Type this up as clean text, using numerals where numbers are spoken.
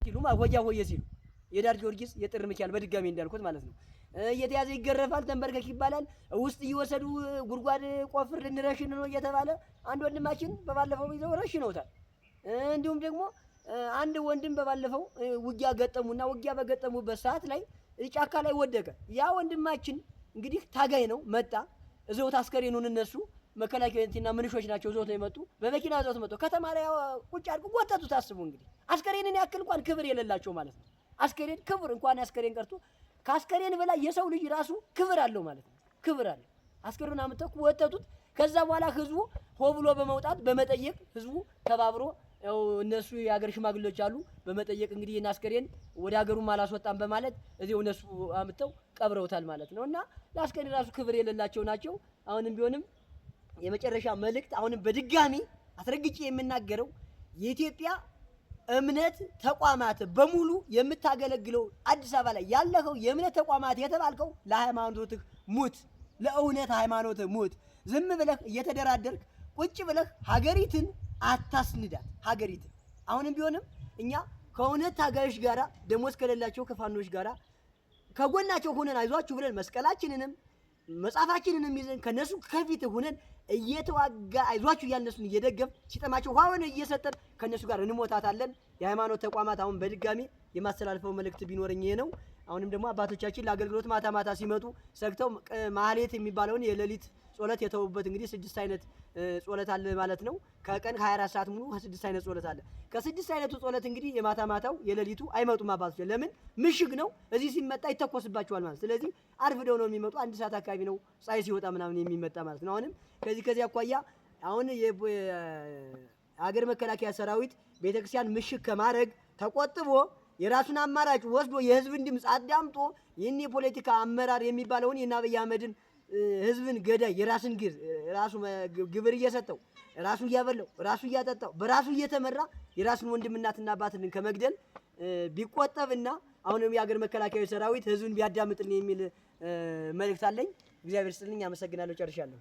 ሲሉ ሆያ ሆየ ሲሉ የዳር ጊዮርጊስ የጥር ሚካኤል በድጋሚ እንዳልኩት ማለት ነው። እየተያዘ ይገረፋል፣ ተንበርከክ ይባላል። ውስጥ እየወሰዱ ጉድጓድ ቆፍር ልንረሽን ነው እየተባለ አንድ ወንድማችን በባለፈው ይዘው ረሽነውታል። እንዲሁም ደግሞ አንድ ወንድም በባለፈው ውጊያ ገጠሙና ውጊያ በገጠሙበት ሰዓት ላይ ጫካ ላይ ወደቀ። ያ ወንድማችን እንግዲህ ታጋይ ነው፣ መጣ እዘውት አስከሬኑን እነሱ መከላከያና ምንሾች ናቸው እዘውት ነው የመጡ። በመኪና እዘውት መጡ። ከተማ ላይ ቁጭ አድርገው ጎተቱት። አስቡ እንግዲህ አስከሬንን ያክል እንኳን ክብር የሌላቸው ማለት ነው። አስከሬን ክብር እንኳን አስከሬን ቀርቶ ከአስከሬን በላይ የሰው ልጅ ራሱ ክብር አለው ማለት ነው። ክብር አለው። አስከሬኑን አምጥተው ወተቱት። ከዛ በኋላ ህዝቡ ሆ ብሎ በመውጣት በመጠየቅ ህዝቡ ተባብሮ ያው እነሱ የሀገር ሽማግሌዎች አሉ በመጠየቅ እንግዲህ ይህን አስከሬን ወደ ሀገሩም አላስወጣም በማለት እዚው እነሱ አምጥተው ቀብረውታል ማለት ነው። እና ለአስከሬን ራሱ ክብር የሌላቸው ናቸው። አሁንም ቢሆንም የመጨረሻ መልእክት አሁንም በድጋሚ አስረግጬ የምናገረው የኢትዮጵያ እምነት ተቋማት በሙሉ የምታገለግለው አዲስ አበባ ላይ ያለኸው የእምነት ተቋማት የተባልከው ለሃይማኖትህ ሙት፣ ለእውነት ሃይማኖትህ ሙት። ዝም ብለህ እየተደራደርክ ቁጭ ብለህ ሀገሪትን አታስንዳት። ሀገሪትን አሁንም ቢሆንም እኛ ከእውነት ታጋዮች ጋራ ደሞዝ ከሌላቸው ከፋኖች ጋራ ከጎናቸው ሆነን አይዟችሁ ብለን መስቀላችንንም መጽሐፋችንንም ይዘን ከነሱ ከፊት ሆነን እየተዋጋ አይዟችሁ እያልን እነሱን እየደገፍ ሲጠማቸው ውሃውን እየሰጠን ከነሱ ጋር እንሞታታለን። የሃይማኖት ተቋማት አሁን በድጋሚ የማስተላልፈው መልእክት ቢኖረኝ ይሄ ነው። አሁንም ደግሞ አባቶቻችን ለአገልግሎት ማታ ማታ ሲመጡ ሰግተው ማህሌት የሚባለውን የሌሊት ጾለት የተዉበት እንግዲህ 6 አይነት ጾለት አለ ማለት ነው። ከቀን 24 ሰዓት ሙሉ ከስድስት አይነት ጾለት አለ። ከስድስት አይነቱ ጾለት እንግዲህ የማታ ማታው የሌሊቱ አይመጡም አባቶች። ለምን? ምሽግ ነው። እዚህ ሲመጣ ይተኮስባቸዋል ማለት። ስለዚህ አርፍደው ነው የሚመጡ። 1 ሰዓት አካባቢ ነው ፀሐይ ሲወጣ ምናምን የሚመጣ ማለት ነው። አሁንም ከዚህ አኳያ አሁን የሀገር መከላከያ ሰራዊት ቤተክርስቲያን ምሽግ ከማድረግ ተቆጥቦ የራሱን አማራጭ ወስዶ የህዝብን ድምፅ አዳምጦ ይህን የፖለቲካ አመራር የሚባለውን የአብይ አህመድን ህዝብን ገዳይ የራስን ራሱ ግብር እየሰጠው ራሱ እያበላው ራሱ እያጠጣው በራሱ እየተመራ የራሱን ወንድም እናትና አባትን ከመግደል ቢቆጠብና አሁንም የሀገር መከላከያ ሰራዊት ህዝብን ቢያዳምጥልን የሚል መልእክት አለኝ። እግዚአብሔር ይስጥልኝ። አመሰግናለሁ። ጨርሻለሁ።